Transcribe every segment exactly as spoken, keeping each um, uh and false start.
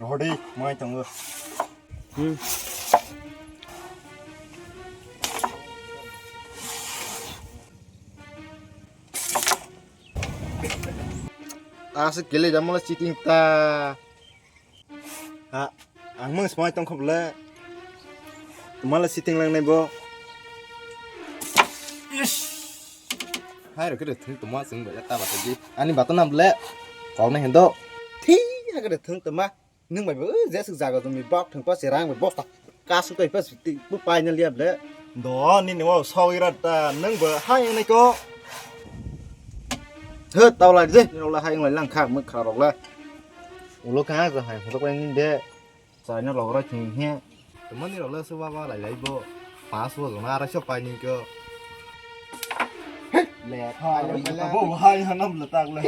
Hodi, mai tongo. Hmm. Aswk kele jamala cheating ta. Ha, ang mang smai tong khop le. Mala cheating lang nai bo. Ish. Hai ro kede thung tuma sing ba ta ba ta ji. Ani bato nam le. Kau na hendo. Thi ha kede thung tuma. Nung bai bo je suk jaga dum ni bok thung pa se rang bai bok ta. Kasu kai pa su ti pu pai na liya ble. Do ni ni wa so ira ta nung ba hai ne ko. He tau lai je ni rok la hai ngai lang kha muk kha rok la. Ulo ka ga hai hotok lai ni de. Chai na rok ra chung he. Tuma ni rok la su ba ba lai lai bo. Pa su jong na ra so pai ni ko. Le ha bo hai hanam le tak le.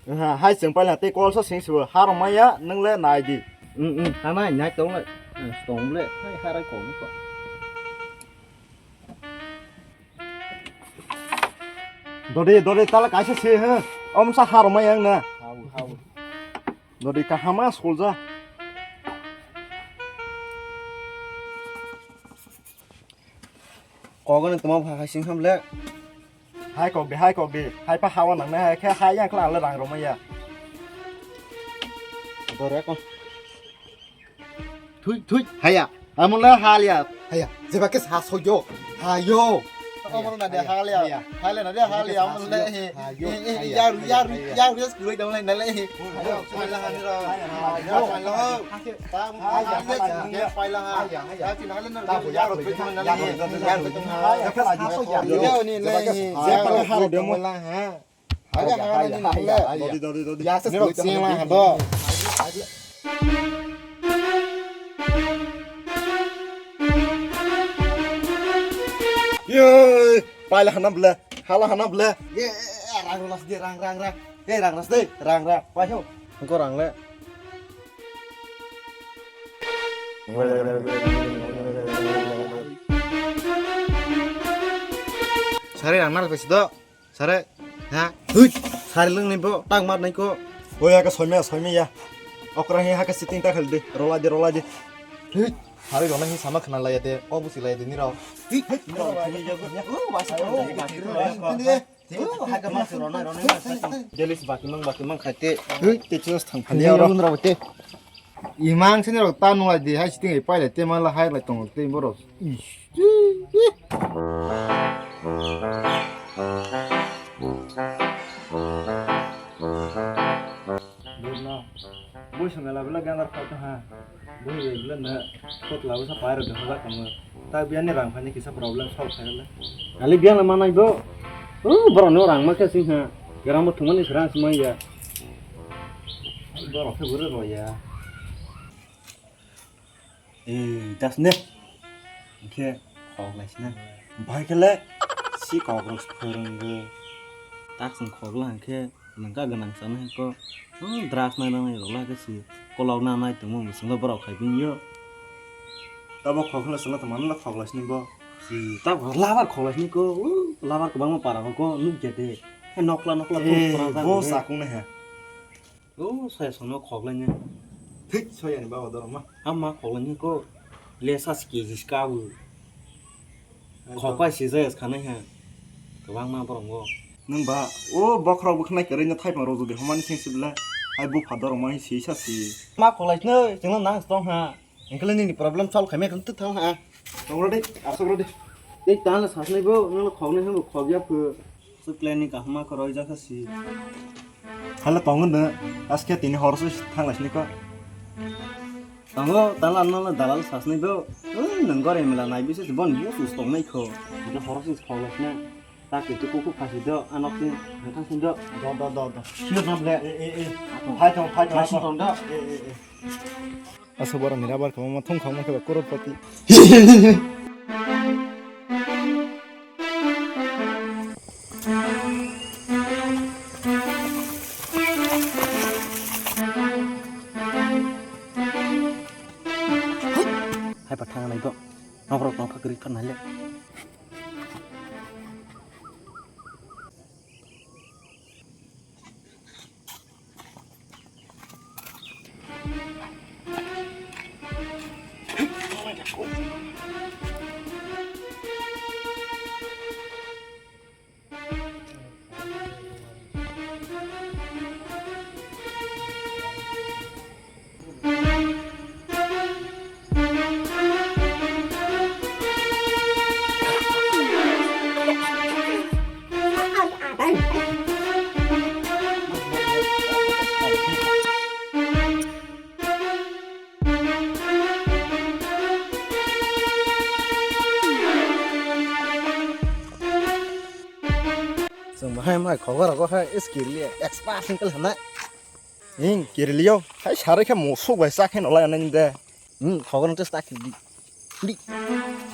Ha, hai chwng paila tei kolsa sing sibo, ha rwmaya, nwng le nai di. Mm, mm, ha nai, nai tong le. Mm, tong le, hai ha rai kong ko. Dodi, dodi, tala kaisa se, ha. Om sa ha rwmaya ang na. Hau, hau. Dodi kahama solja. Kogono toma pha hai sing ham le. Hai kok de, hai kok de. Hai pa hawa nang nai, hai khe hai yang klang le rang rwmaya. Dore ko. Thui, thui. Haya. Amon le hal ya. Haya. Jeba ke sa soyo. Hayo. Amon na de hal ya. Hal na de hal ya. Amon le he. Yaru, yaru, yaru, yes, gulai dong le na le he. Hayo. Hayo. Ye, paila hana ble, hala hana ble. Ye, rang las de, rang, rang, rang. Ye, rang las de, rang, rang. Pai ho. Engko rang le. Sari rang nal pesi do. Sare, ha? Hui, sari lwng ni bo, tak mar nai ko. Oi, aka soimya, soimya ya. Okra hi haka sitting ta khali de, rola de, rola de. Hui, sari rona hi sama khna laya de, o busi laya de nirok. Hui, hui, nirok. Hui, hui, hui. Jelis baki mang, baki mang khaite. Hui, te chos thang phani aro. Imang sini rok ta nung lai di, hai sitting ai pai lai te mala hai lai tong te borok. Ish. Boi song la bela gandar kha ta ha. Boi bela na kot la sa pai rok ha ba tong. Ta biani rang phani kisa problem solve khai le. Ali biana manai bo. Oh, borok no rang ma khe sing ha. Gram bo thumani srang sumai ya. Borok khe bwrwi rw ya. Ee, das ne. Hwnkhe khok lai sina. Bai khe le si kok rok phwrwngwi. Tak chwng khok la hwnkhe nangka gwnang sana hwnkhe ko. Oh, drugs nai nang rok la khe si. Kolok na nai tongmo mwswngla borok khai bini yo. Tabo khok la sala tongmani la khok lai sini bo. Si, tabo labar khok lai sini ko. Oh, labar kwbangma para ko nukya de. He nokla nokla. Ee, bo sakung ne he. O soya songno khoklaini. Thik soyani baba dorma. Ama khoklaini ko. Lesa siki jiska bu. Khokpai sijaya khanai ha. Kwbangma borok go. Nwng ba o bokhorok bwkhnai kwrwino thaipang rw jodi hwnmani seng sibla. Hai bupha dorma hi sisa si. Ma khoklaisnai chwngno nang tong ha. Hwnkhe nini problem solve khaimai khe twi thang ha. Tongrodi, aswkrodi. Tei tala sasnai bo, nangno khoknai hwnbo khokya pho. Chwklayni kaham ma kwrwi jakha si. Hala tongo no, aske tini hor se thanglaisni ko. Tongo, tala nangno dalal sasnai bo. Ui, nang gore mela nai bisi bon bo sus tongnai kho. Hwnkhe hor se khoknai. Ta khe tu kuku phasi do, anok si, thang si do. Do, do, do, do. Sino jam le. E, e, e. Phai thong, phai thong. Phai thong do. E, e, e. Aswk borok ni rabar kwbangma thung khangma khe ba crorepati. Hai pa thang nai to. Nok rok tong kha kwrwi kha nai le. Chwng bahai mai khogor rogo hai is kirli expert sing kal hana. Ing kirli yo hai sarai khe musuk bai sa khe nolai anai de. Hmm, khogor no testa kirli. Hindi.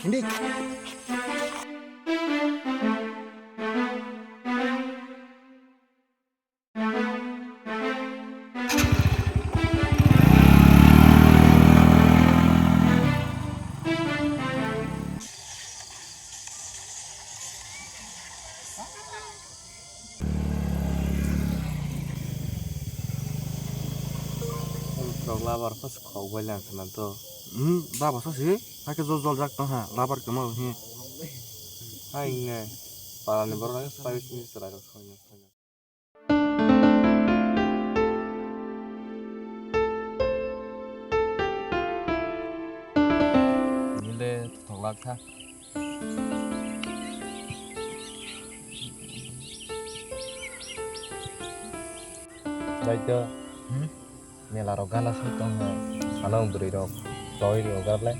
Hindi. Rok labar pas khok bai lang khna to. Hmm, baba sa si, hakhe jol jol jak tong ha, labar kama hi. Hai ne, para ni borok spy ni sera ka khoi na. Nile thoklak kha. Bai to. Hmm? Mela rok gana song tong ha. Ano bwrwi rok. Toi rok gable.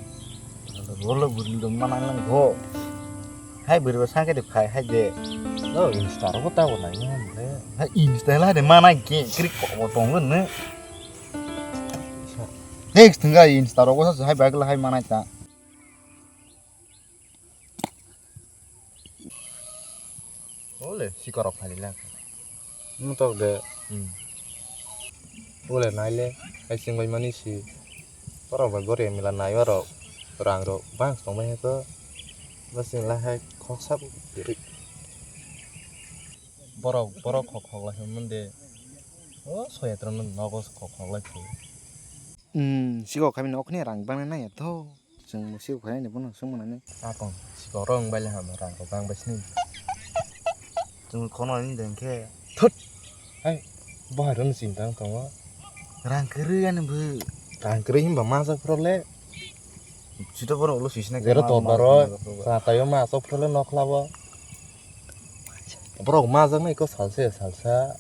Bolo bwrwi rok manang lang go. Hai bwrwi rok sangke de phai hai de. No Insta rok ta bo nai mo le. Hai Insta la de manang ke krik ko bo tong ne. Next thung ga Insta rok sa hai bag la hai manai ta. Ole sikorok phailai lang. Mutok de. Hmm. Ole naile hai chwng bai mani si. Borok bai gori mela nai oro rang rok bang tong bai ko. Bas chwng lai hai khoksa bwrwi. Borok borok khok khok lai hwn de. O soyatro no nogo khok khok lai. Hmm, sikok kami nok ni rang bang nai ya to. Chwng bo sibuk khainani bono swngmani. Akon sikoro wng baile ham rang rok bang bai sini. Chwng khonani dengkhe. Thut. Hai, bahai rok ni chini tang tongo. Rang kwrwi ani bwrwi. Rang kwrwi himba majak phro le. Sito bono ulo sisina. Zero to baro. Sa tayo ma sok phro le nokla bo. Borok majak nai ko salsa salsa.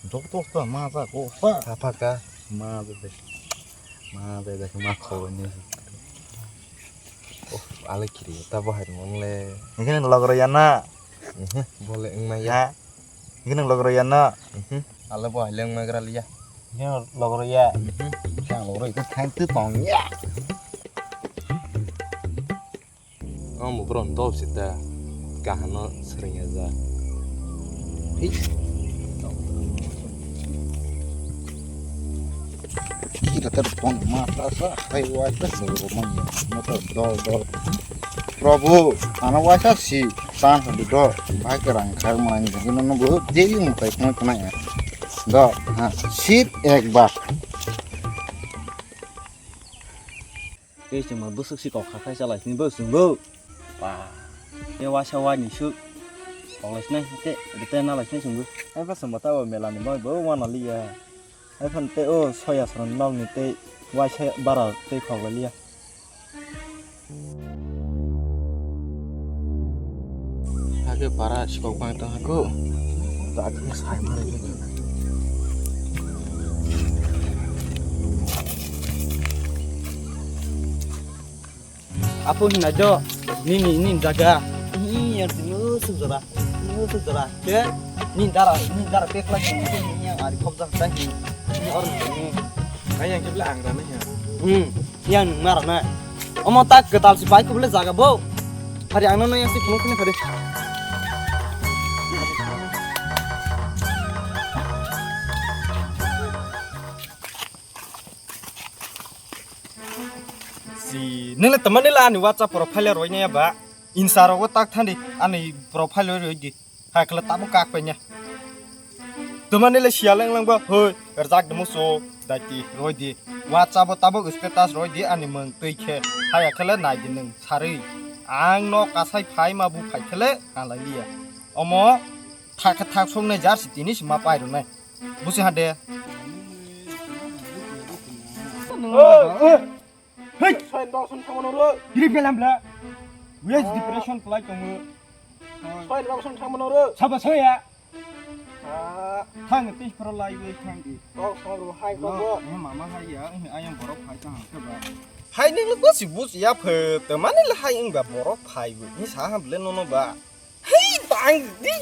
Dok tok to majak ko. Apa ka? Majak de. Ma de de ma kho ni. Oh, ale kiri ta bo hai mon le. Ini logro ya na. Mhm, bole wng ma ya. Ha? Ini logro ya na. Mhm. Ale bo hai le wng ma gra liya. Ini logro ya. Mhm. Yang logro itu thank tu tong ya. Omo borok dol se ta kaham no swrwngya ja. Hei. Kira ter ton mata sa hai waisa se ro man ya. Motor dol dol. Prabhu, ano waisa si tan sa du do. Bai kerang khar man ni no no bu jeli mo tai khna khna ya. Do, ha, sip ek bar. Tei chwngma bwswk si kok kha khai chalai sini bo chwngbo. Pa. Tei waisa wai ni su. Kok lai sinai tei rete na lai sinai chwngbo. Hai pa chwngbo ta bo mela ni bai bo wana liya. Hai phan tei o soya sron nok ni tei waisa bara tei kok lai liya. Hake para sikok bang tong hako. Tadi sai mari. Apo hina jo, nini, nini jaga. Ni yang tino sujara, tino sujara. Ke, ni dara, ni dara pekla ni yang ari khop jak tak ni. Ni orang ni. Ayang kibla ang rana ya. Hmm. Yang nung nara na. Omo tak ketal si pai kubule jaga bo. Hari ang no yang si phunuk phunuk hari. Si nile teman nile ani WhatsApp profile roi ne ba. Insta rogo tak thandi ani profile roi di. Hai khala tamo kak penya. Tumani le siya leng leng ba hoi rjak de muso daiti roi di. WhatsApp o tabuk status roi di ani mung twi khe. Haya khala nai di nung sari. Ang no kasai phai ma bu phai khala nalai liya. Omo thak thak song nai jar si tini si ma pai ro nai. Busi ha de. Hey! Soy dok son thangmano ro. Giri belam bla. Wes depression kelai tongo. Soy dok son thangmano ro. Saba soya. Ah. Thang tis pro lai wes thang di. Dok son ro hai ko. Lo, eh, mama hai ya, eh, ayang borok hai ta hang ke ba. Hai ni lo si bus ya phe, te mani le hai ing ba borok phai bu. Ni sa ha ble no no ba. Hei, ba Ang di.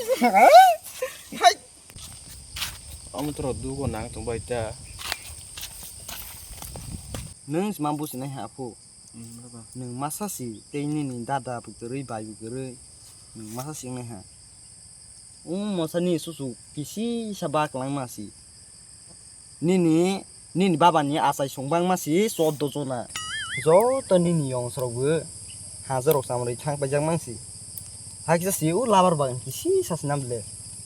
Hai. Omo toro dugo nang tong bai ta. Nwng sima businai ha phu. Hmm, baba. Nwng masa si tei nini dada bwkha rwi bai bwkha rwi. Nwng masa si wngnai ha. Omo masa ni susu kisi sa ba kwlangma si. Nini, nini baba ni achai song bangma si choddo jona. Joto nini yong sorok bo hajar rok chamari thang paijak mang si. Hakisa si o labar bagan kisi sa si nam le.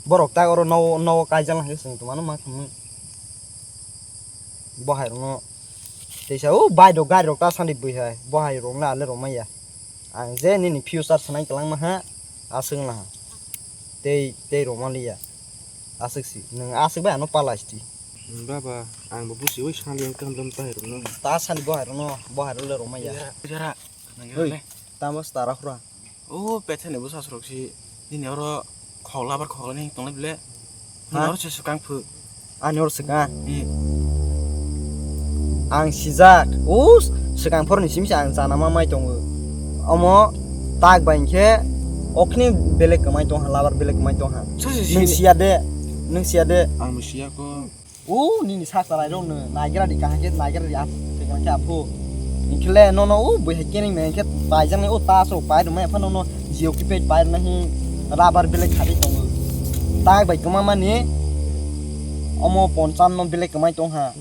Borok ta oro no, no kaijak lang hai song tongmano ma thangwi. Bo hai rok no. Teisa o bai rok gari rok ta sani bui hai. Bo hai rok na le rok maya. Ang je nini future sanai kwlangma ha, aswk wngna ha. Tei, tei rwmaliya. Aswk si, nwng aswk bai ano palaisdi. Hmm, baba, ang bo busi oi sali ang kaham kaham tahai rwmano. Ta sali bo hai rwno, bo hai rwle rwmaya. Jara, jara. Oi, tamo stara khura. O, pethani bo sasrok si, nini oro khogla bar khogla ni tonglai bile. Ha? Nini oro se swkang phu. Ani oro swkang. Hmm. Ang sijak. O swkang phorni simi se ang chana ma mai tongo. Omo tak bai khe okni belek kwmai tong ha, labar belek kwmai tong ha. Nwng siya de. Nwng siya de. Ang bo siya ko. O nini sak talai rok no naigra di kaham khe naigra di ap-, khe kaham khe aphu. Inkhle nono o bui hai kene me khe paijak nai o ta so pai rwmai phano no jio ki pet pai rwna hi rubber belek khadi tongo. Tak bai kwma mani omo poncham no belek kwmai tong ha.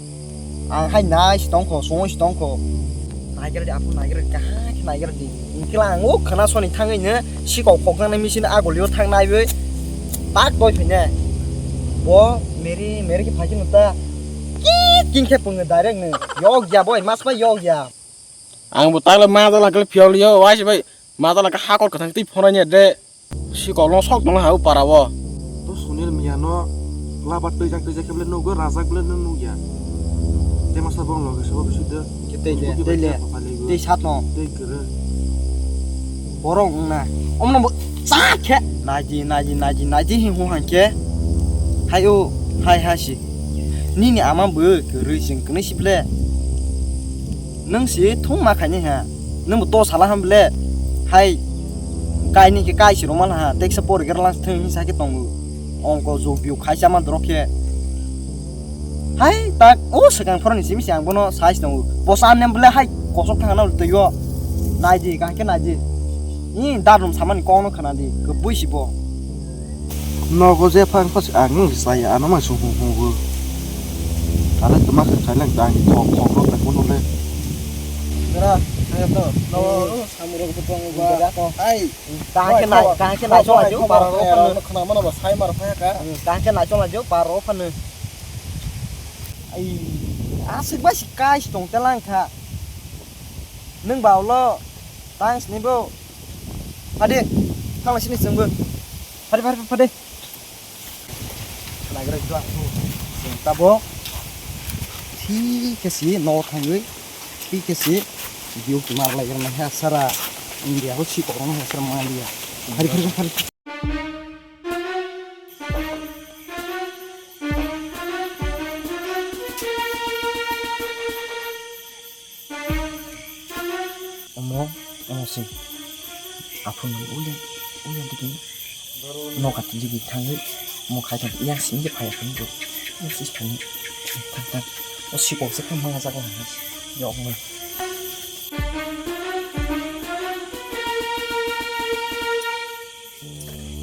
Ang hai nai si tong kho, songwi si tong kho. Naigra di aphu naigra di kaham khe naigra di. Inkhle ang o khwna soni thangwi no sikok khokjaknai machine agulio thang naiwi tak doi phainai. Bo meri, meri khe phai khe ta. Ki king khe pungo direct no. Yok ya boy, mas bai yok ya. Ang bo takle ma dala kle phiol yo, wai se bai. Ma dala ka hakor ka thang twi phonai ne de. Sikok no sok tong ha u para o. To Sunil miya no labar twijak twijak khe bole nugo, rajak bole nung nugya. Te masa bong loge sabo bisu de. Ke tei le, tei le. Tei sat no. Tei kere. Borok wngna. Omno bo cha khe. Naidi, naidi, naidi, naidi hi hu han khe. Hai o, hai ha si. Nini ama bo kwrwi sing kwnwi si ble. Nwng si thung ma khaini ha. Nwng bo to sala ham ble. Hai. Kaini khe kai si roma ha. Teksa pori ger lang thung sa khe tongo. Ongko jog biu khai chama dorok khe. Hai tak o swkang phoroni simi se ang bono sai tongo. Bosa nem ble hai kosok thang na twi o. Naidi, kaham khe naidi. Ni dadum samani kok no khana di. Kwbui si bo. Nogo je phang phas ang nung sai ano ma sung hung hung. Tala tuma khe sai lang tang thok thok ro ta kono le. Dara, ayo to. No, samurok bo tongo ba. Hai. Kaham khe nai, kaham khe nai chong lai jo, para ro phano. Khna mano ba sai mar phai ka. Kaham khe nai chong lai jo, para ro phano. Ai, aswk bai si kai si tong telang kha. Nwng ba ulo tang sini bo. Phade, thang sini chwng bo. Phade, phade, phade. Khwlaigra jua. Chwng tabok thik khe si no thangwi thik khe si view kimar lai rwna he sara India ho si kokrok he sara maliya. Phade, phade, phade. Omo, omo se. Aphuru nang uya, uya digi. Noka tigi thangwi, omo khai thang yang sini phai thang bo. Yang sini thang. Thang, thang. O sikok se thang manga jaga. Yok mo.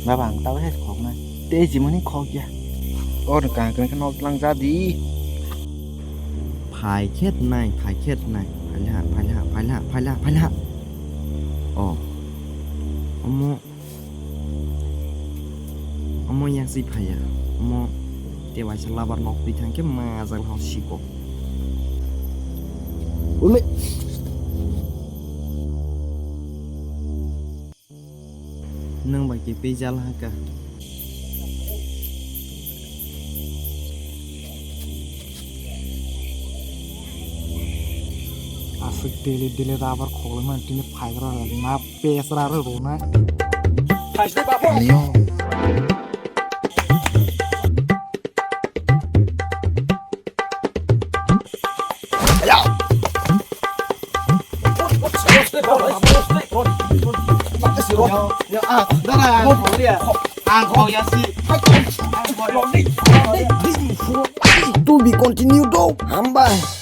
Baba, ang tabuk hai khoknai. Tei jimani khokya. Or kang kang khe nok tlang jadi. Phai khet nai, phai khet nai. Phai ha, phai ha, phai ha, phai ha, phai ha. Oh. Omo. Omo yang si phaya. Omo te waisa labar nok twi thang khe ma jal hor siko. Umi. Nwng bai khe pejal haka. Aswk daily daily rubber khoglaimani tini phaigra na pesra ro rona. Ayo. Ang kok ya si. To be continue do. Hambai.